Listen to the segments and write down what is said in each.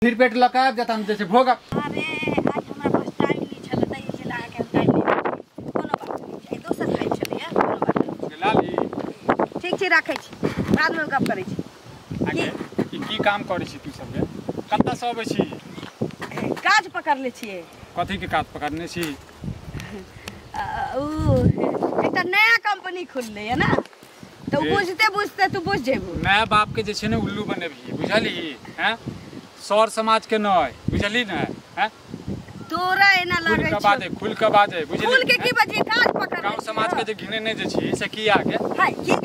फिर पेट लऽ कऽ आबि जायत, हम जे छै भोगब। अरे आज हमरा पास टाइम नहीं छल त ई छल अहाँके हम टाइम नहीं देलियै। कोनो बात नहीं छै, दोसर टाइम छलैया, कोनो बात नहीं। लाली ठीक छै, राखै छी, बादमे गप करै छी। आगे ई की काम करै छी तू सब गे? कतऽ से अबै छी? काज पकड़ले छियै। कथी के काज पकड़ने छी? उ एकटा नया कंपनी खुललै है ना, तऽ बुझते बुझते तू बुझ जेबू। माय बाप के जे छै ने उल्लू बनेबही, बुझलही? हैं, सौर समाज के नय, बुझलही ने? हैं, तोरा एना खुल लगै के छौ। बाजे, खुल के बाजे, बुझलही? खुल के की बजिए, काज पकड़ गाँव समाज के जे घिने नहि जे छी से की आगे? हाय, की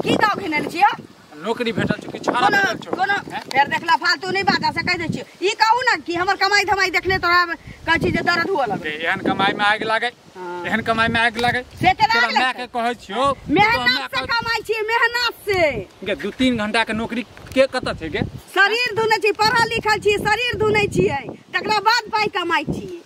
की गाँव घिनल छियै? नौकरी भेटल छौ कि छाड़ा कोनो भेटल छौ? कोनो हैं? फेर देखला फालतू नहीं बात से कहि दै छियौ। ई कहू ना कि हमर कमाई धमाई देखले तोरा कहै छी जे दर्द हुअ लगै। एहन कमाई में आगि लागै, हाँ। एहन कमाई में आगि लागै से केना तोरा आगि माय लगतै? के कहै छियौ, मेहनत से कमाई छियै, मेहनत से। गे 2-3 घंटा के नौकरी के कतऽ छै गे? शरीर धुनै छी, पढ़ल लिखल छी, शरीर धुनै छियै, तकरा बाद पाइ कमाइ छियै।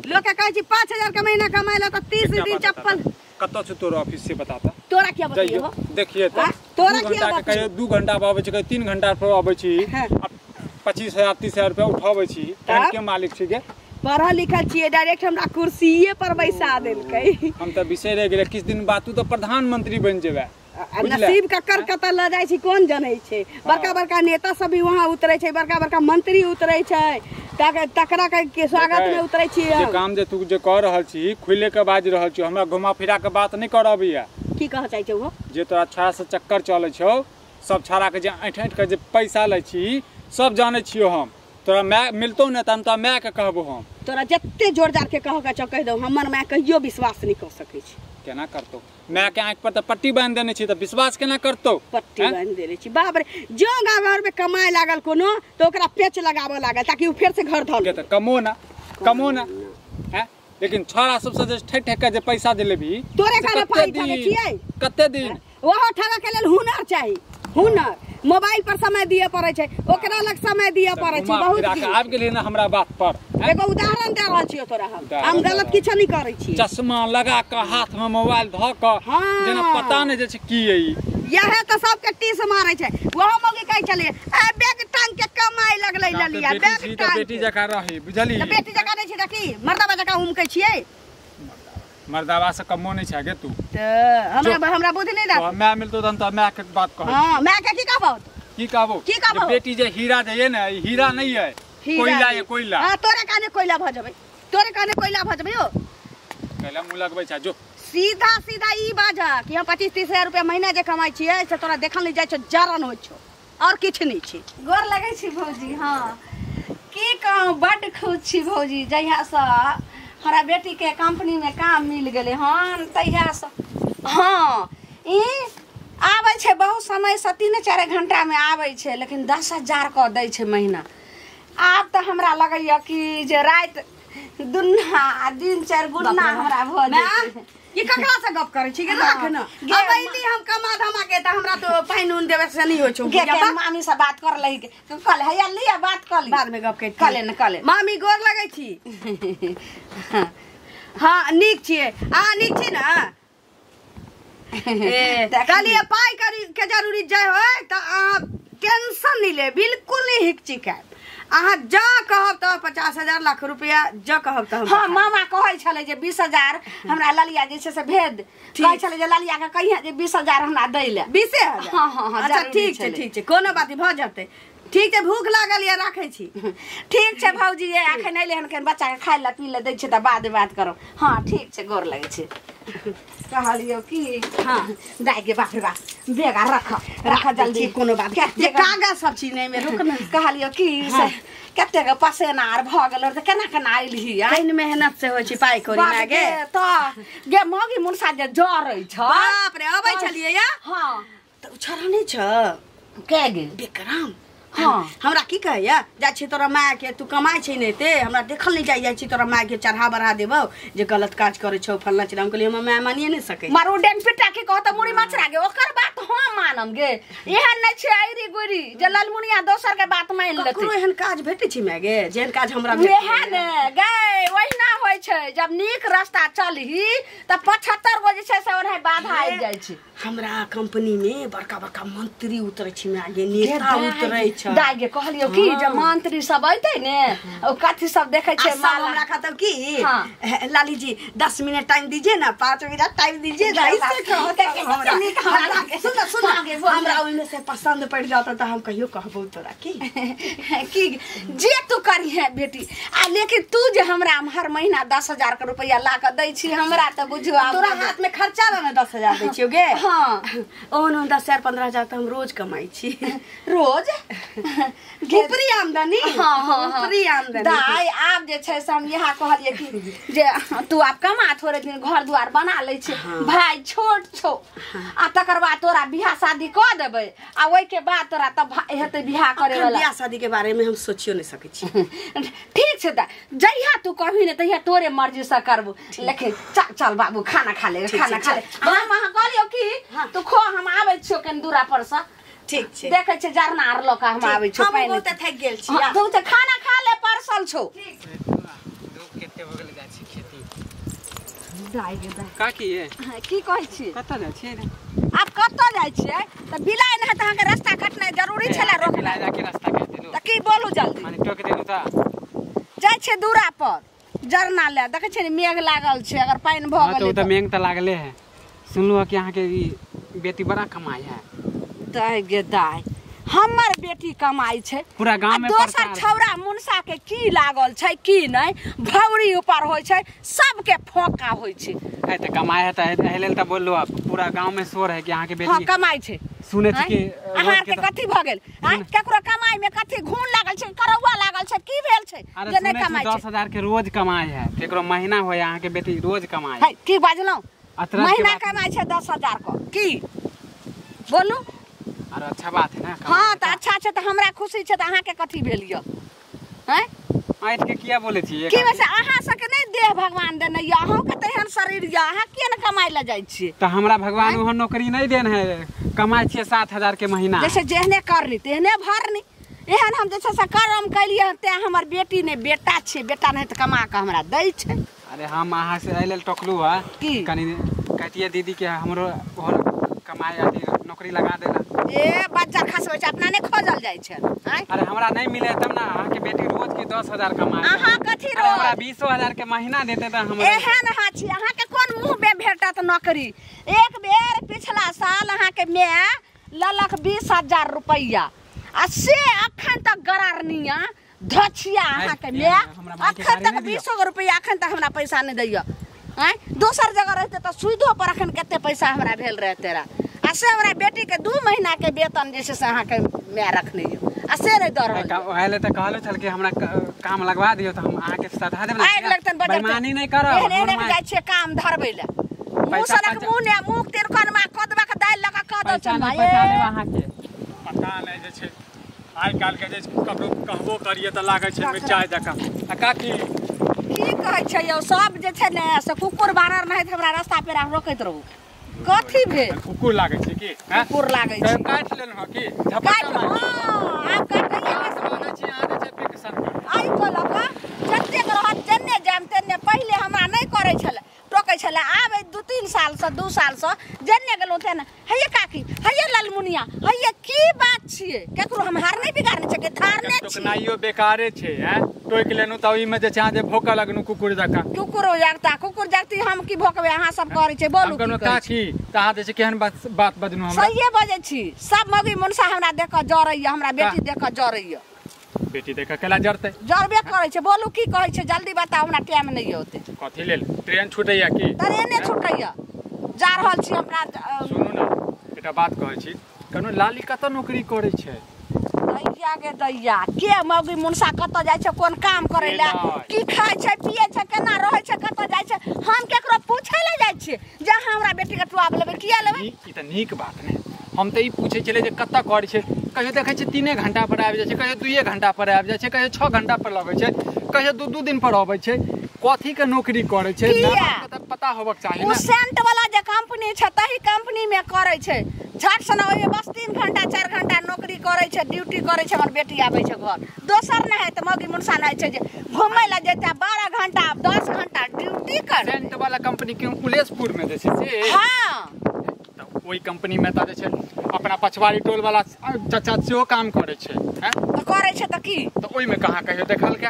लोक के कहै छी 5000 के महीना कमाइ लए तऽ 30 एकटा दिन बात बता चप्पल। तऽ, कतऽ छौ तोर ऑफिस से बता तऽ। तोरा किया जाइयो, बतैयौ? देखिए तऽ। हाँ? तोरा दू किया घंटा के बतैयौ? कहियो 2 घंटा पर अबै छी, कहियो 3 घंटा पर अबै छी, हाँ। आ 25,000 30,000 रुपया उठाबै छी। तब? के मालिक छी गे? पढ़ल लिखल छियै, डायरेक्ट हमरा कुर्सिए पर बैसा देलकै। हम तऽ बिसरि गेलियै, किछु दिन बाद तू तऽ प्रधानमंत्री बनि जेबै। नसीब ककर कतऽ लऽ जाइ छै कोन जनै छै। बड़का बड़का नेता सब भी वहाँ उतरै छै, बड़का बड़का मंत्री उतरै छै, तकरा के स्वागत में उतरै छियै। जे काम जे तू जे कऽ रहल छी, खुले के बाजि रहल छी, हमरा घुमा फिरा के बात नहि करऽ अबैया। की कहऽ चाहै छौ? जे तोरा छाड़ा से चक्कर चलै छौ, सब छाड़ा के जे ऐंठ ऐंठ के जे पैसा लै छी, सब जानै छियौ हम। तोरा माय मिलतौ ने तऽ हम तोरा माय के कहबो हम। तोरा जते जोर जार के कहऽ के छौ कहि दौ, हमर माय कहियो विश्वास नहि कऽ सकै छै। केना करतौ? माय के आँखि पर तऽ पट्टी बान्हि देने छी, तऽ विश्वास केना करतौ? पट्टी बान्हि देने छी, बाप रे। जो गाँव घर में कमाए लागल कोनो तऽ ओकरा पेच लगाबऽ लागल ताकि ओ फेर से घर धऽ तऽ कमो ना, कमो ना, हैं? लेकिन छोड़ा सबसे जे ठक ठक के जे पैसा जे लेबही, तोरे से कारण कते पाइ ठकै दिन? छियै? कते दिन? ओहो ठगऽ के लेल हुनर चाही, हुनर। मोबाइल पर समय दिअ पड़ै छै, ओकरा लग समय दिअ पड़ै छै, घुमा बहुत फिरा के किछु। आबि गेलही ने हमरा बात पर, हैं? एगो उदाहरण दे रहल छियौ तोरा हम। उदाहरण हम दे गलत रहल। किछो नहि करै छी। चश्मा लगा कऽ हाथ में मोबाइल धऽ कऽ, हाँ। जेना पता नहि जे छै की अइ ई। इएह तऽ सबके टीस मारै छै। ओहो मौगी कहै छलै, ए बैग टांग के कमाइ लगलै तऽ ललिया, बेटी बैग छी तऽ टांग बेटी के। जकाँ रही, बुझलही? तऽ बेटी जकाँ नहि छी तऽ की मर्दाबा जकाँ उमकै छियै? मर्दाबा से कमो नहि छै गे तू। तऽ हमरा बुद्धि नहि तो दे। माय मिलतौ तहन तऽ माय के बात कहै। हाँ, माय के की कहबौ? की कहबौ? की कहबौ? जे बेटी जे हीरा जे ये ने, ई हीरा नहि ये, हीरा कोयला नहि। ये, कोयला। हाँ, तोरे काने कोयला भऽ जेबै, तोरे काने कोयला भऽ जेबै यौ। कोयला मुँह लगबै छै, जो। सीधा सीधा ई बाजऽ कि हम 25-30 हजार रुपया महीना जे कमाइ छियै से तोरा देखल नहि जाइ छौ, जरन होइ छौ, आओर किछु नहि छै। गोर लगै छी भौजी। हाँ, की कहूँ, बड्ड खुश छी भौजी। जहियासँ हमरा बेटीके कंपनीमे काम मिल गेलै हन तहियासँ। हाँ, ई आबै छै बहुत समयसँ, 3-4 घंटामे आबै छै, लेकिन 10,000 कऽ दै छै महीना। आब तऽ हमरा लगैया कि जे राति दुन्ना आ दिन 4 गुना हमरा भऽ जेतै। ई ककरा से गप करै छी गे? राख न। गे, अब अइली हम कमा धमा के तऽ हमरा तो पानि उन देबै से नहि होइ छौ। गे, के मामी से बात कर लही के। कहले, हैया लिअ बात कऽ ली। बाद में गप करि। कऽ ले ने, कऽ ले। मामी गोर लगै छी। हाँ, नीक छियै। अहाँ नीक छी ने? ए, कहलियै पाइ करी के जरूरी जे होय तऽ अहाँ टेंशन नहि ले, बिल्कुल नहि हिचकिचायब। अहाँ जा कहब तऽ 50,000 लाख रुपया जा कहब तऽ हम। हाँ, मामा कहै छलै जे 20,000 हमरा ललिया जे छै से भेज दे। कहै छलै जे ललिया के कहिया जे 20,000 हमरा दै लए। 20,000? हाँ, हाँ, हाँ, अच्छा, जरूरी ठीक छै, छलै। ठीक छै, कोनो बात नहि, भऽ जेतै। ठीक छै, भूख लागल यऽ, राखै छी। ठीक छै भौजी, ये अखन अयलै हन, कनि बच्चाके खाय लए पी लए दै छियै तऽ बाद बात करब। हाँ ठीक छै, गोर लगै छै। कहलियौ की, हाँ। दाइ गे, बाप रे बाप, बेगा रख, रख जल्दी। कोनो बात कते जे कागज सब छी नहि मे, रुक ने। कहलियौ की, से कतेक पसेना आर भऽ गेल तऽ केना केना अयलही? आँय? केहन मेहनत से होइ छै पाइ कौड़ी बाप माय गे। गे, तऽ गे मौगी मुनसा जे जरै छ। बाप रे, अबै छलियै या? हाँ। तऽ ओ छड़ा नहि छ? के गे? विक्रम। हाँ। हमरा की कहैया, जाइ छी तोरा माय के, तू कमाइ छै ने एते, हमरा देखल नहि जाइ, जाइ छी तोरा माय के चढ़ा बढ़ा देबौ जे गलत काज करै छौ फल्लाँ चिल्लाँ। हम कहलियै हमर माय मानिए नहि सकै। मारू डेंग पिटा के कहत मुड़ी मचरा गे, ओकर बात हम मानम गे। एहन नहि छै ऐरी गुरी जे ललमुनिया दोसर के बात मान लेतै। ककरो एहन काज भेटै छै माय गे जेहन काज हमरा वएह भेटै? ने गे, ओहिना होइ छै, जब नीक रास्ता चलही तऽ 75 गो जे छै से ओनाहि बाधा आबि जाइ छै। हमरा कंपनी में बड़का बड़का मंत्री उतरै छै माय गे, नेता उतरै छै। छै। दाइ गे कहलियो की जे मंत्री सब अइतै ने ओ कथी सब देखै छै माला हमरा कहतौ की लाली जी 10 मिनट टाइम दीजिए ना, 5 मिनट टाइम दीजिए ना, ऐसे कहत हमरा। सुन सुन हमरा ओइमे से पसंद पड़ जाता त हम कहियो कहबो तोरा की की जे तू करी है बेटी। आ लेकिन तू जे हमरा हर महीना 10,000 के रुपया ला के दै छी हमरा त बुझू तोरा हाथ में खर्चा ना 10,000 दै छियो गे। हां ओहन 10,000 15,000 त हम रोज कमाई छी। रोज ऊपरी आमदनी। हां हां ऊपरी आमदनी। दाइ आब जे छै से हम इहा कहलिए कि जे तू आब कमा थोड़े दिन घर द्वार बना लै छी, भाई छोट छौ आ तकर बाद तोरा बियाह शादी क देबै आ ओइ के बाद तोरा तब हेतै बियाह करे वाला। बियाह शादी के बारे में हम सोचियो नहीं सकै छी। ठीक छै त जहिया तू कहबी ने तहिया तोरे मर्जी से करबो, लेकिन चल चल बाबू खाना खा ले, खाना खा ले। हम अहाँ कहलियो कि तू खो, हम आबै छियो कनि दूरा पर से। ठीक छै देखै छै जरना आर लऽ कऽ हम आबै छियो। हम बहुत थकि गेल छी, तू तऽ खाना खा ले परसल छौ। धूप कते भऽ गेल जाइ छी खेती। दाइ गे दाइ काकी ये की कहै छी कतऽ जाइ छियै रे? आब कतऽ जाइ छियै तऽ बिलाइ नहि तऽ अहाँके रास्ता कटनाइ जरूरी छलै रोकनाइ। बिलाइ जाके रास्ता काटि देलू तऽ की बोलू जल्दी माने टोक देलू तऽ जाइ छै दूरा पर जरना ले। देखै छियै ने मेघ लागल छै, अगर पानि भऽ गेलै तऽ मेघ तऽ लागले है। सुनलहुँ कि अहाँके ई बेटी बड़ा कमाइ है। दाइ गे दाइ हमर बेटी कमाइ छै पूरा गाँव में। दोसर छौड़ा मुनसा के की लागल छै की नहि, भौरी ऊपर होइ छै सबके फोका होइ छै। तऽ कमाइ है तऽ एहि लेल तऽ बोललो पूरा गाँव में शोर है कि अहाँके बेटी हां कमाइ छै। सुनै छी कि अहाँ के कथी भऽ गेल? केकरो कमाइ में कथी घून लागल छै, करौआ लागल छै, की भेल छै जे नहि कमाइ छै? 10,000 के रोज कमाइ है, केकरो महीना होय अहाँके बेटी रोज कमाइ है। की बाजलहुँ? महीना कमाइ छै 10,000 के की बोलू? अरे अच्छा बात है ना। हाँ तऽ अच्छा छै तऽ हमरा खुशी छै तऽ अहाँके कथी भेल यऽ? हैं ऐठ के किया बोलै छियै? की वैसे अहाँ सबके नहि देह भगवान देने यऽ, अहूँके तऽ एहन शरीर यऽ, अहाँ किया ने कमाइ लए जाइ छियै? तऽ हमरा भगवान ओहन नौकरी नहि देन है, कमाइ छियै 7,000 के महीना। जैसे जेहने करनी तेहने भरनी। एहन हम जे छै से कर्म केलियै तेँ हमर बेटी नहि बेटा छै, बेटा नहि तऽ कमा कऽ हमरा दै छै। अरे हम अहाँ से एहि लेल टोकलू हँ की कनि कहतियै दीदी के हमरो ओहन कमाइ अथी नौकरी लगा देला। ए बच्चा खसबै छै अपना नहि खोजल जाइ छै। अरे हमरा नहीं मिले तब ना अहाँके बेटी रोज के 10,000 कमाए। अहाँ कथी रोज? हमरा 20,000 के महीना देते तऽ हमरा एहन अहाँ छी, अहाँके कोन मुँह में भेटत नौकरी? एक बेर पिछला साल अहाँके my ललक 20,000 रुपैआ आ से अखन तक गरारनिया धछिया अहाँके my अखन तक 20 रुपैआ अखन तक हमरा पैसा नहि दैया। आँय दोसर जगह रहते तऽ सुइदो पर अखन कते पैसा हमरा भेल रहे तेरा, आ से हमरा बेटी के 2 महीना के वेतन जे छै से अहाँके my रखने यऽ आ से नहि दऽ रहल। ओहे ले तऽ कहलो छल कि हमरा काम लगवा दियौ तऽ हम अहाँके सधा देब। आगि लगतन बजर बेईमानी नहि करब। एहन एहन जाइ छियै काम धरबै लए, मुँह सनक मुँह ने मुँह तिरकनमा कदबा के दालि लऽ कऽ कऽ दऽ पैसा नहि पचा लेब अहाँके। पता नहि जे छै आइ काल्हि के जे ककरो कहबो करियै तऽ लागै छै मिरचाइ जकाँ। आ काकी की कहै छै यौ, सब जे छै ने से कुकुर बानर नहि हमरा रास्ता पेरा रोकैत रहू। कथी भेल? कुकुर लागै छै की? कुकुर लागै छै। काटि लेलहुँ की? झपट्टा मारि। हां आब काटैये मानै छी अहाँ जे छै पिक सनका। आइ कऽ लऽ कऽ जतेक रहत जन्ने जायब तेन्ने। पहिले हमरा नहि करै छलै, टोकै छलै, आब 2-3 सालसँ 2 सालसँ जन्ने गेलहुँ तेन्ने हैये काकी हैये ललमुनिया हैये। की बात छियै? केकरो हम हार नहि बिगाड़ने छै के धारने छी। टोकनाइयो बेकारे छै। हैं टोकि लेलहुँ तऽ ओहिमे जे छै अहाँ जे भोकऽ लगलहुँ कुकुर जकाँ। कुकुर जागता कुकुर जागती हम की भोकबै? अहाँ सब करै छै बोलू की कहै छी? तऽ अहाँ जे छै केहन बात बजलहुँ? हमरा सहिए बजै छी। सब मौगी मुनसा हमरा देख कऽ जरैया, हमरा बेटी देख कऽ जरैया। बेटी देख कऽ केला जरतै? जरबे करै छै। बोलू की कहै छै जल्दी बताउ, हमरा टाइम नहि यऽ ओते। कथी लेल? ट्रेन छूटैया की? ट्रेने छूटैया, जा रहल छी हमरा। सुनू ने एकटा बात कहै छी, कनो लाली कतऽ नौकरी करै छै? दैया गे दैया के मौगी मुनसा कतऽ जाइ छै, कोन काम करै लए, की खाइ छै पियै छै, केना रहै छै, कतऽ जाइ छै, हम केकरो पूछै लए जाइ छियै जे अहाँ हमरा बेटीके टुआब लेबै किया लेबै? ई तऽ नीक बात नहि। हम तऽ ई पूछै छलियै जे कतऽ करै छै। कहियो देखै छियै 3 घंटा पर आबि जाइ छै, कहियो 2 घंटा पर आबि जाइ छै, कहियो 6 घंटा पर लगै छै, कहियो 2-2 दिन पर अबै छै। कथी के नौकरी करै छै पता होबक चाही ने। ओ सेंट वाला जे कंपनी छै तही कंपनी में करै छै। झट सन ओहिमे बस 3 घंटा 4 घंटा नौकरी करै छै, ड्यूटी करै छै। हमर बेटी आबै छै घर, दोसर नहि है तऽ मौगी मुनसा नहि छै जे घुमै लए जेतै 12 घंटा 10 घंटा ड्यूटी कर। सेंट वाला कंपनी के उलेसपुर में जे छै से? हाँ तऽ ओहि कंपनी में त जे छै अपना पछवाड़ी टोल वाला चाचा सेहो काम करै छै। हैं त करै छै त की? त ओहि में कहाँ कहियो देखल के?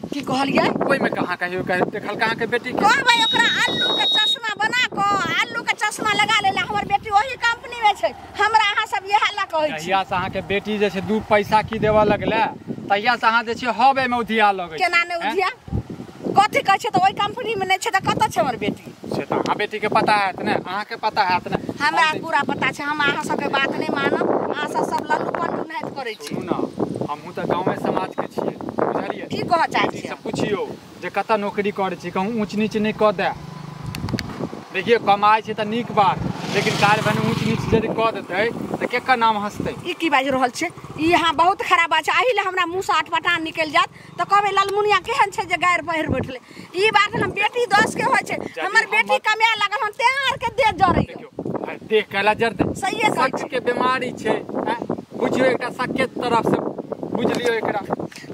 की कहलियै? ओहि में कहाँ कहियो देखल कहाँ के बेटी के? कहबै ओकरा आलू के चश्मा बना क, आलू के चश्मा लगा लेला, हमर बेटी ओही कंपनी में छै। हमरा अहाँ सब इएह ला कहै छी। जहिया से अहाँ के बेटी जे छै 2 पैसा की देबऽ लगले तहिया से अहाँ जे छै हवे में उधिया लगै। केना ने उधिया? कथी कहै छै त ओहि कंपनी में नै छै त कतऽ छै हमर बेटी? से त अहाँ बेटी के पता हैत ने, अहाँ के पता हैत ने। हमरा पूरा पता छै, हम अहाँ सबके बात नै मानब। अहाँ सब सब लल्लू पल्लू नाहित करै छी। सुनू ना, हमहूँ त गाँवे समाज के छियै, बुझलियै? की कहऽ चाहै छियै? से पुछियौ जे कतऽ नौकरी करै छी, कहूँ ऊँच नीच नहि कऽ दए। देखियौ कमाइ छै तऽ नीक बात, लेकिन काल्हि भने ऊँच नीच यदि कऽ देतै तऽ केकर नाम हँसतै? ई की बाजि रहल छै? ई अहाँ बहुत खराब बात छै। एहि लए हमरा मुँहसँ अटपटान निकलि जायत तऽ कहबै ललमुनिया केहन छै जे गारि पहिर बैठलै। ई बात हम बेटी 10 के होइ छै, हमर बेटी कमाए लागल हन तें आरके देह जरैया। देखियौ देह कैला जरतै? सहिए कहै छी। के बीमारी छै, बुझियौ एकटा सक्के तरफ से बुझलियौ एकरा।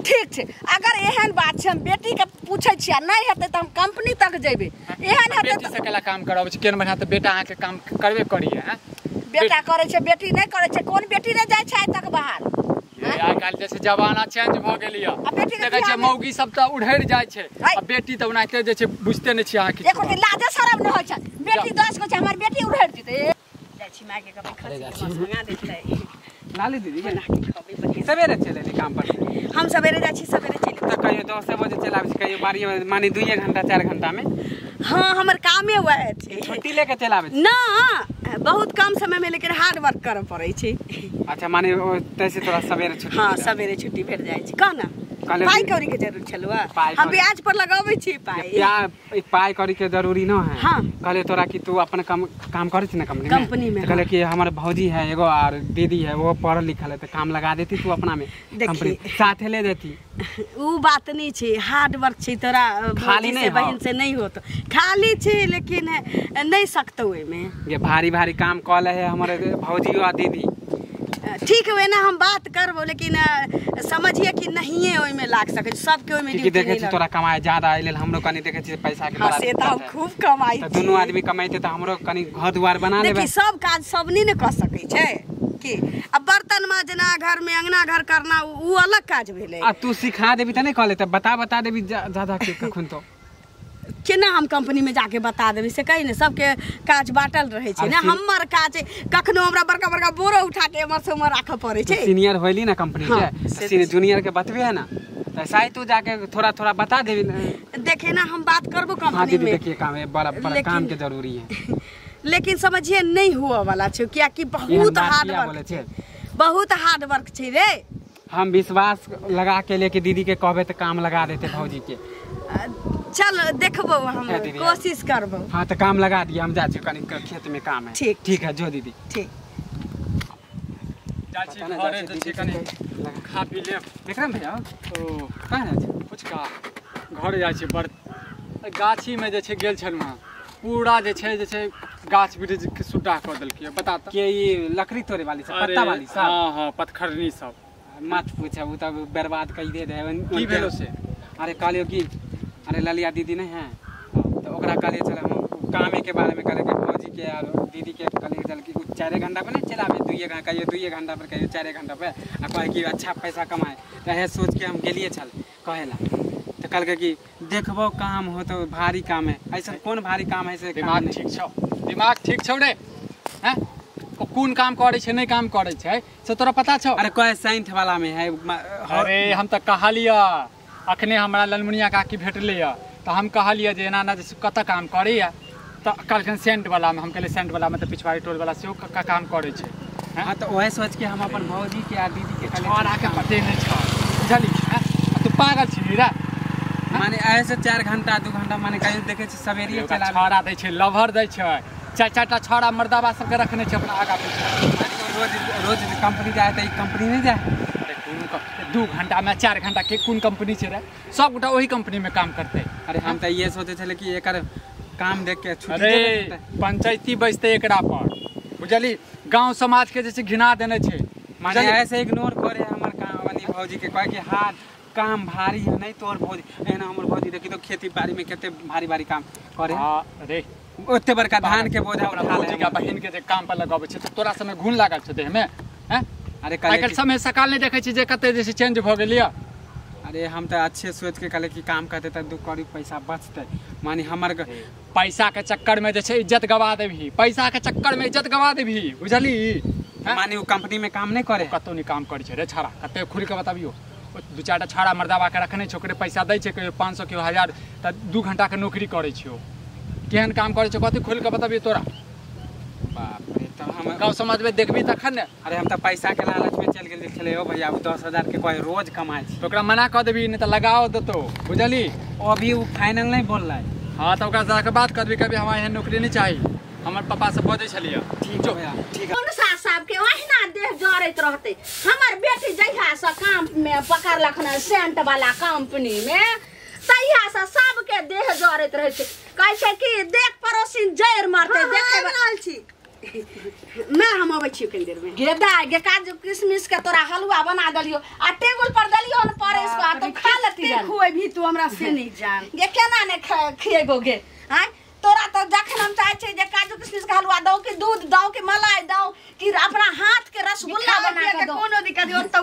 ठीक छै, अगर एहन बात छै हम बेटी के पूछै छियै, आ नहि हेतै तऽ हम कंपनी तक जेबै। एहन हेतै बेटी से कैला काम कराबै छै? केहन बढ़िआँ तऽ बेटा अहाँके काम करबे करिए। हैं बेटा करै छै, बेटी नहि करै छै। कोन बेटी नहि जाइ छै आइ तक बाहर? आइ काल्हि जे छै जमाना चेंज भऽ गेल यऽ। देखै छियै मौगी सब तऽ उढ़ैर जाइ छै, आ बेटी तऽ ओनाहिते जे छै बुझते नहि छियै अहाँ किछु। एको दिन लाजे शरम नहि होइ छै। बेटी 10 गो छै, हमर बेटी उढ़ैर जेतै। जाइ छी माय के कहबै खस्सी के मांस मंगा देतै। लाली दीदी बना के खबै बढ़िआँ। सवेरे चलि एली काम पर? हम सवेरे जाइ छी, सवेरे चलि। तऽ कहियो 10 बजे चलि आबै छी, कहियो 12 माने 2 घंटा 4 घंटा में? हाँ, हमर कामे वएह छै। छुट्टी लेके चलि आबै छी? ना, बहुत कम समय में, लेकिन हार्ड वर्क करऽ पड़ै छै। अच्छा, माने तैसे तोरा सवेरे छुट्टी? हाँ, सवेरे छुट्टी भेट जाइ छै। कह ना, पाई कौड़ी के जरूर छलौ? हम ब्याज पर लगाबै छी पाई। पाई कौड़ी के जरूरी न है। हाँ। कहले तोरा कि तू अपन काम करै छी ना कंपनी में? कंपनी में। कहले कि हमर भौजी है एगो और दीदी है, वो पढ़ल लिखल है, तो काम लगा देती तू अपना में कंपनी साथे ले देती। उ बात नहीं छै, हार्ड वर्क छै। तोरा खाली नहीं बहन से नहीं होत, खाली छै लेकिन नहीं सकतो ओइमे। ये भारी भारी काम कऽ है हमर भौजी और दीदी। ठीक है ना, हम बात करबो, लेकिन समझिए कि नहीं ओइमे लाग सकै सबके ओइमे ड्यूटी। देखै छी तोरा कमाई ज्यादा एले, हमरो कनी देखै छी पैसा के। हां, से त हम खूब कमाई छी, दुनू आदमी कमाइते त हमरो कनी घर दुआर बना लेबै। देखी सब काज सब नहीं ने कर सकै छै कि अब बर्तन माजना, घर में अंगना घर करना उ अलग काज भेलै। आ तू सिखा देबी त नहीं कहले त बता देबी ज्यादा के कखन तो केना हम कंपनी में जाके बता देबी से कही ने। सबके काज बाटल रहे छै ना, हमर काज कखनो हमरा बड़का बड़का बोरो उठा के एमर से उमर राखऽ पड़ै छै। सीनियर होइली ना कंपनी के, सीनियर जूनियर के बतबे है ना, त ऐसा ही तू जाके थोड़ा थोड़ा बता देबी। देखे ना, हम बात करबो कंपनी में। देखिए काम है, बड़ा बड़ा काम के जरूरी है, लेकिन समझिए नहीं हुआ वाला छै, कियाकि बहुत हार्ड वर्क छै, बहुत हार्ड वर्क छै रे। हम विश्वास लगा के लेके दीदी के कहबे त काम लगा देते भौजी के। चल देखबो, हम कोशिश करबो। हाँ तो काम लगा दिया, हम जा छी कनी खेत में काम है। ठीक ठीक है, जो दीदी। ठीक जा छी घरे जे छै कनी खा पी लेब। विक्रम भैया ओ कहाँ जा छी? पुचका घरे जा छी। बड़ गाछी में जे छै गेल छलहुँ हँ, पूरा जे छै गाछ वृक्ष के सुड्डा कऽ देलकै। बता के ई लकड़ी तोड़े वाली सब, पत्ता वाली सब? हाँ हाँ, पत्थरनी सब। मत पूछ, उ तब बर्बाद कर दे दे। की भेलो से? अरे कहलियो कि अरे ललिया दीदी नहीं है तो ओकरा कहलिए चल हम कामे के बारे में कहले कि भौजी के और दीदी के कहलिए चल कि 4 घंटा पर नहीं चलाबे, 2 घंटा कहियो 2 घंटा पर कहियो 4 घंटा पर, आ कहे कि अच्छा पैसा कमाए त हे सोच के हम गेलिए छल कहेला। तो कहलकै कि देखबो काम हो तो भारी काम है। ऐसा कौन भारी काम है से? दिमाग ठीक छौ? दिमाग ठीक छौ रे? हैं ओ कोन काम करै छै नहीं काम करै छै से तोरा पता छौ? अरे कहे सेंट वाला में है। अरे हम त कहलिया अखने हमरा ललमुनिया काकी भेटलै त हम कहलियै जे एना एना जे कतऽ काम करैया, त कहलखिन सेंट वाला में। हम कहलियै सेंट वाला में त पिछवाड़ी टोल वाला सेहो काम करै छै। हां त ओहे सोच के हम अपन भौजी के आ दीदी के कहलियै। छोरा के पते नहीं छौ, बुझली? हैं तू पागल छी रे? माने ऐसे 4 घंटा 2 घंटा माने कहियो देखै छी सवेरे चला छोरा दै छै, लभर दै छै, 4-4टा छोरा मर्दाबा सबके रखने छै अपना आगा पीछा। रोज रोज कंपनी जाए त ई कंपनी नहीं जाए। अरे कोन 2 घंटा में 4 घंटा के कोन कंपनी छै रे? सब गोटा वही कंपनी में काम करते। अरे हम त ये सोचे छले कि एकर काम देख के छुट्टी दे देते, पंचायती बैसते एकरा पर, बुझली? गांव समाज के जैसे घिना देने छै। माने ऐसे इग्नोर करे हमर काम वाली भौजी के, कहे कि हां काम भारी है नहीं तोर भौजी। एना हमर भौजी देखी तो खेती बाड़ी में कते भारी भारी काम करे। हां रे ओते बड़का धान के बोझा उठा ले। भौजी का बहिन के जे काम पर लगाबै छै त तोरा समय घुन लागल छै देह में हैं? अरे आइ काल्हि समय सकाल नहीं देखै छी जे कते जे चेंज भ गेल या। अरे हम तो अच्छे सोच के कहले कि काम करते त 2 कौड़ी पैसा बचते, मानी हमर पैसा के चक्कर में जे छै इज्जत गवा देबही, पैसा के चक्कर में इज्जत गवा देबही, बुझली? मानी उ कंपनी में काम नहीं करे, कतौ नहीं काम करे छै रे छाड़ा। कते खुल के बताबियो, दू चारिटा छाड़ा मर्दाबा के रखने छै, ओकरे पैसा दै छै कहियो 500 कहियो 1000, त 2 घंटा के नौकरी करै छै। ओ केहन काम करै छै कथी खुल के बताबियो तोरा? बाप रे, तब हम गाँव समाज में देखबी तखन ने। अरे हम त पैसा के लालच में चल गेल छले हो भैया, 10,000 के कोई रोज कमाए छै। ओकरा मना क देबी नहीं त लगाओ देतो, बुझली? अभी उ फाइनल नहीं बोल रहा है। हाँ त ओकरा जाके बात कर देबी, कभी हमरा एहन नौकरी नहीं चाहिए, हमर पापा से बजै छलियै। ठीक हो भैया, ठीक है। मुनसा साहब के ओहिना देह जरैत रहते। हमर बेटी जहिया से काम में पकड़लक न सेंट वाला कंपनी में, तहिया से सबके देह जरैत रहै छै। कहै छै कि देख पड़ोसिन जरि मरतै। देखे रहल छी मैं, हम अबै छी कनी देर में। गे दाय गे, काजू किशमिश के तोरा हलवा बना देलियो आ टेबुल पर देलियो न परस के, आ तू खा लेती। खुएबी तू हमरा से नहीं जान गे, केना ने खिएबो गे? आँय तोरा तो जखन हम चाहे छै जे काजू किशमिश के हलवा दौ कि दूध दौ कि मलाई दौ कि अपना हाथ के रसगुल्ला बना के दौ, कोनो दिक्कत नहीं। ओतौ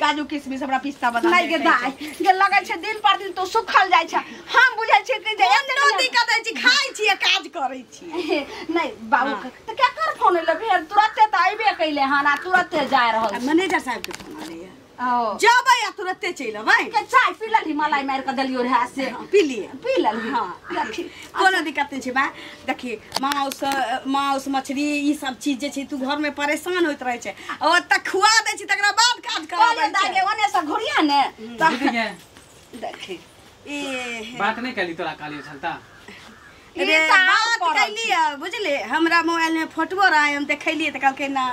काजू किशमिश हमरा पिस्ता बना नहीं गे दाय गे, लगै छै दिन पर दिन तू सुखल जाइ छै। हम बुझै छी कि जे कोनो दिक्कत होइ छै, खाइ छी काज करै छी। नहीं बाबू त केकर फोन एलै फेर? तुरते त अइबे कैले हन आ तुरते जा रहल। मैनेजर साहब के फोन एलै, जबै आ तुरते चलि अबै। के चाय पी लेलही? मलाई मारि के देलियो रहे से पी लिए, पी लेलही। हां देखी कोनो दिक्कत नहीं छै बा। देखी माउस माउस मछली ई सब चीज जे छै तू घर में परेशान होइत रहै छै, ओतऽ खुआ दै छी तकरा बाद काज कराबै छै। दागे ओने से घुरिया ने देखी ए बात नहीं कैली तोरा काली छलता रे, बात कैली बुझले। हमरा मोबाइल में फोटो रहा, हम देखलिए त कहलकै ना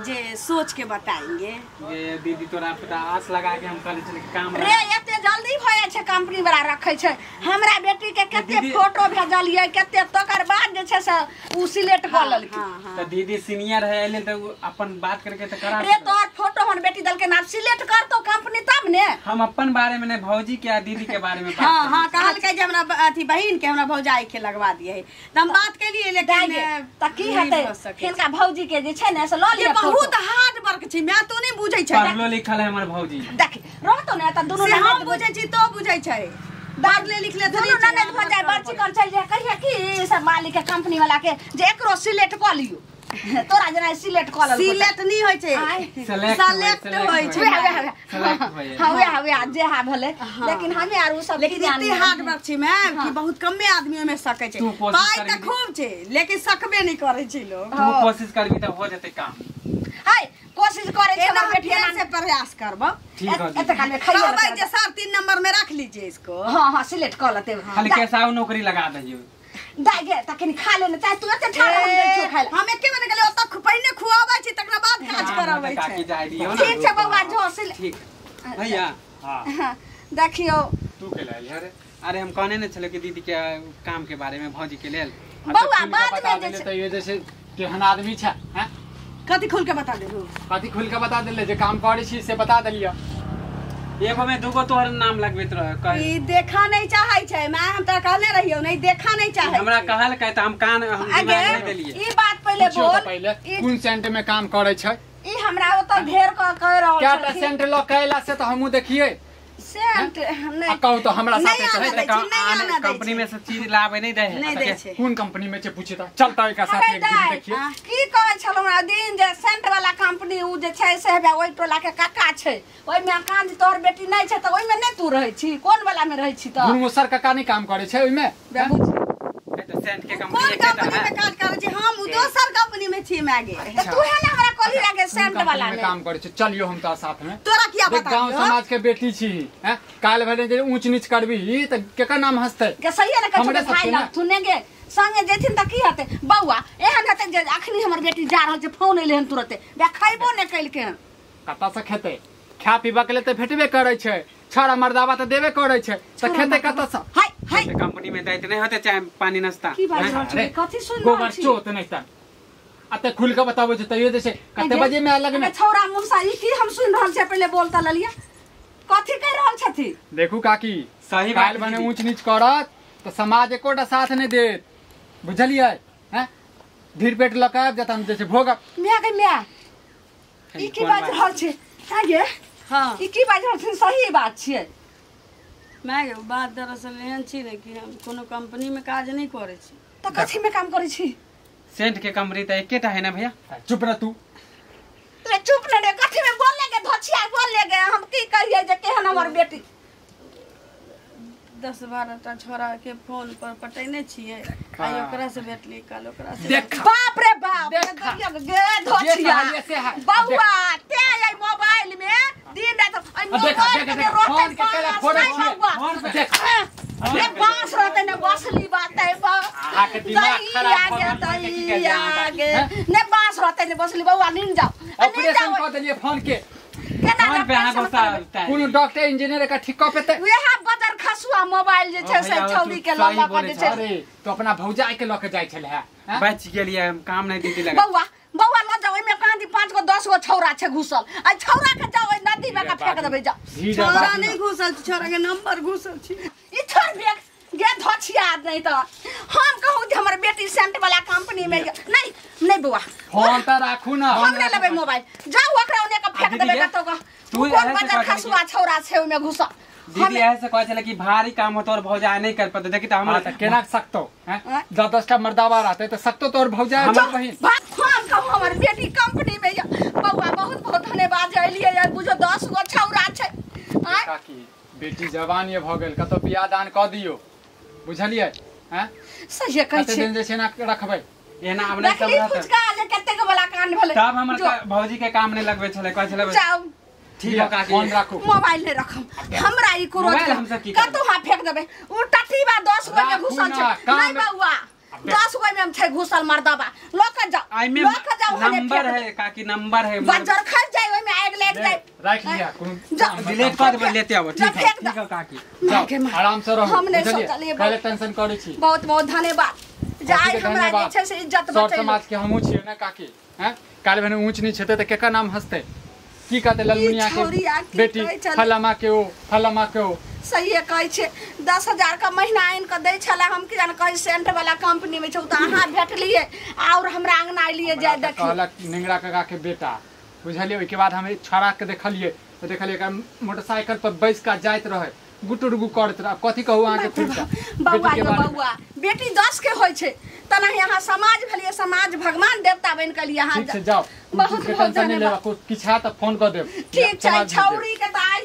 जे सोच के बताएंगे। ये दीदी तोरा पता आस लगा के हम कहले छले काम रे एते जल्दी भ जाइ छै कंपनी वाला रखै छै। हमरा बेटी के कते फोटो भेजलियै कते, तकर बाद जे छै से उ सिलेक्ट क लेलकै। त दीदी सीनियर है एले त अपन बात करके त करा रे। तोर फोटो हमर बेटी देलकै ना, सिलेक्ट करतो कंपनी तब ने। हम अपन बारे में नहीं, भौजी के आ दीदी के बारे में बात। हां हां कहलकै जे हमरा अथी बहिन के हमरा भौजाई के लगवा दिए, त हम बात केलियै। लेकिन त की हेतै हिनका भौजी के जे छै ने से ल लिअ। बहुत हार्ड वर्क छै मैं, तो नहीं बुझै छै। पढ़लो लिखल है हमर भौजी। देख रहतो ने त दुनू हम बुझै छी तो बुझै छै, पढ़ले लिखले दुनू ननद भ जाय बड़ चिकन चलि जाय। कहिया कि सब मालिक के कंपनी वाला के जे एकरो सिलेक्ट क लियो, तोरा जेना सिलेक्ट क लेलको। सिलेक्ट नहीं होय छै, सेलेक्ट होय छै। हां वएह वएह जे हा भले, लेकिन हमे आर उ सब लेकिन एते हार्ड वर्क छै मैम कि बहुत कमे आदमी ओमे सकै छै। पाई त खूब छै लेकिन सकबे नहीं करै छै लोग। तू कोशिश करबी त हो जेतै काम। हाय कोशिश करे छै हमर बेटी से प्रयास करबो। ठीक है एते काल में खाइयो कहबै जे सर 3 नंबर में रख लीजिए इसको। हां हां सिलेक्ट क लेते, खाली कैसा नौकरी लगा दहियो। दाय गे त कनी खा ले ने, चाहे तू एते ठाढ़ हम दै छौ खाइ ले। हम एके बेर गेलै ओतऽ पहिने खुआबै छी तकरा बाद काज कराबै छै। काकी जाय दियो ना। ठीक छै बौआ जो सिल ठीक भैया। हां देखियो तू के लायल रे? अरे हम कहने ने छले कि दीदी के काम के बारे में भौजी के लेल। बौआ बाद में जे त ये जैसे केहन आदमी छै हैं? कथी खोल के बता देलू? कथी खोल के बता देले जे काम करै छी से बता देलियै। एगो में दूगो तोहर नाम लगबैत रहे। कह ई देखा नहीं चाहै छै मैं, हम त कहले रहियो नहीं देखा नहीं चाहै। हमरा कहल कै त हम कान हम दिमाग नहीं देलियै। ई बात पहिले बोल, कोन सेंट में काम करै छै? ई हमरा ओत ढेर क कह रहल छै। केटा सेंट ल कैला से त हमहु देखियै सेंट नहीं। कहू तो हमरा साथे चल। कंपनी में से चीज लावे नहीं दे नहीं दे छै। कोन कंपनी में छै पूछे त चलता एका साथ एक दिन देखिए। की कहै छल हमरा दिन जे सेंट वाला कंपनी उ जे छै से हेबे ओइ टोला के काका छै, ओइ में कांज तोहर बेटी नहीं छै त ओइ में नहीं तू रहै छी, कोन वाला में रहै छी? त गुरमुसर काका नहीं काम करै छै ओइ में? त सेंट के कंपनी कोन कंपनी में काज करै छी? हम दोसर कंपनी में छी मागे। त तू है ने हमरा कहली लागे सेंट वाला में काम करै छै। चलियो हम त साथ में। तोरा किया बता? गांव समाज के बेटी छी हैं, काल भले जे ऊंच नीच करबी त केकर नाम हंसतै? के सही है ने कहै भाई ना सुनेंगे संगे जेथिन त की हेतै बौआ? एहन हेतै जे अखनी हमर बेटी जा रहल छै, फोन एलै हन तुरते, बे खैबो ने कैलकै हन। कतऽ से खेतै? खा पीबा के लेल त भेटबे करै छै, छड़ा मर्दावा त देबे करै छै, त खेतै कतऽ से? हाय हाय कंपनी में दैत नहीं होते चाहे पानी नाश्ता। की बात छै? कथि सुन रहल गोबर छी? चोत नहीं त अते खुल के बताबै छै तैयो जे छै कते बजे में अलग में छौरा मुनसा ई की हम सुन रहल छै? पहिले बोलता ललिया कथि कह रहल छथि? देखू काकी सही बात बने ऊंच नीच करत त समाज एकोटा साथ नहीं देत। बुझलियै हैं धीर पेट लऽ कऽ आबि जायत हम जे छै भोगब। माय गे माय ई की बाजि रहल छै? आँ गे हां ई की बाजि रहल छै? सही बात छियै माय गे। बात दरअसल एहन छी ने कि हम कोनो कंपनी में काज नहीं करै छी। तऽ कथी में काम करै छी? सेंट के कंपनी तऽ एकेटा है ना भैया। चुप रह तू। रे चुप न रे, कथी में बोल ले गे धोछिया बोल ले गे। हम की कहियै जे केहन हमर बेटी। 10-12 टा छोरा के फोन पर पटेने छियै, आइ ओकरा से भेटली काल ओकरा से। बाप रे बाप गे धोछिया बौआ ते आई मोबाइल में दिन रात आई मोबाइल के रोते फोन देख रे बांस रहते ने बसली बात है अहाँ के दिमाग खराब भ गेल ने बांस रहते ने बसली बौआ नींद जाओ। ऑपरेशन क देलियै फोन के। केना फोन पे अहाँ गुस्सा आता है? कोनो डॉक्टर इंजीनियर का ठीक क पेतै? वएह बदर खसुआ मोबाइल जे छै से छौरी के ल ल के जे छै। अरे तो अपना भौजाई के ल के जाय छले है। बच गेलियै हम, काम नहीं दीदी लगा। बौआ बौआ ल जाओ, ओइमे कहाँ दी 5 गो 10 गो छौरा छै घुसल। आ छौरा के जाओ ओइ नदी में के फेंक देबै जाओ। छोरा नहीं घुसल छै, छोरा के नंबर घुसल छै। ई छोड़ फेंक गे धोछिया नहीं तो हम कहू जे हमर बेटी सेंट वाला कंपनी में नहीं नहीं बौआ फोन त राखू ना। हम नहीं लेबै मोबाइल, जाओ ओकरा ओने के फेंक देबै कतौ के। तू कोन बदर खसुआ छौरा छै ओइमे घुसल। दीदी ऐसे कहै छले कि भारी काम होतो और भौजाई नहीं कर पाते। देखी त हमरा त केना सकतो हैं? 10-10 टा मर्दावा रहते त सकतो तोर भौजाई हमर बहिन। हम कहू हमर बेटी कंपनी में बौआ बहुत बहुत धन्यवाद जे एलियै यार। बुझो 10 गो छौरा छै। काकी बेटी जवान ये भ गेल, कतौ बियाह दान क दियो बुझलियै हैं? सही कहै कते छी। दिन जे छै ना रखबै एना आब नहीं सब रहत। फुचका जे कतेक वाला कांड भेलै तब हमर भौजी के काम नहीं लगबै छले, कहै छले जाओ ठीक है काकी फोन राखू मोबाइल नहीं रखम। हमरा ई क्रोध मोबाइल हम सब की कतौ हां फेंक देबै। उ टटीबा 10 गो में घुसल छै। नहीं बौआ 10 गो में हम छै घुसल मर्दाबा। ल के जाओ ल के जाओ, नंबर है काकी नंबर है। बजर खस जाय ओइ में आग लागि जाय। राख लिया कोनो डिलीट कर देबै लेते आबो। ठीक है ठीक है काकी जाओ आराम से रहू हम नहीं सोचलियै। पहले टेंशन करै छी। बहुत बहुत धन्यवाद जाय हमरा जे छै से इज्जत बचै। समाज के हमहु छियै ना काकी हैं? काल भने ऊंच नीच हेतै त केकर नाम हंसतै? की कहते ललमुनिया के बेटी फलामा के ओ फलामा के ओ। सही कहै छै। 10,000 का महीना आनि कऽ दै छलै। हम की जान कहै सेंट वाला कंपनी में छौ तऽ अहाँ भेटलियै और हमरा अंगना एलियै जाय देखी। कहलक निंगरा काका के बेटा बुझलियै। ओहिके बाद हम छौड़ा के देखलियै तऽ देखलियै मोटरसाइकिल पर बैस कऽ जाइत रहै, गुटुर गु करैत रहै। कथी कहू अहाँके खुलता बौआ यौ बौआ बेटी 10 के होइ छै तनाहि अहाँ समाज भेलियै, समाज भगवान देवता बनि के लिए अहाँ ठीक छै जाओ। बहुत बहुत टेंशन नहीं लेबा, किछु हैत तऽ फोन कऽ देब। ठीक छै छौरी के तऽ आइ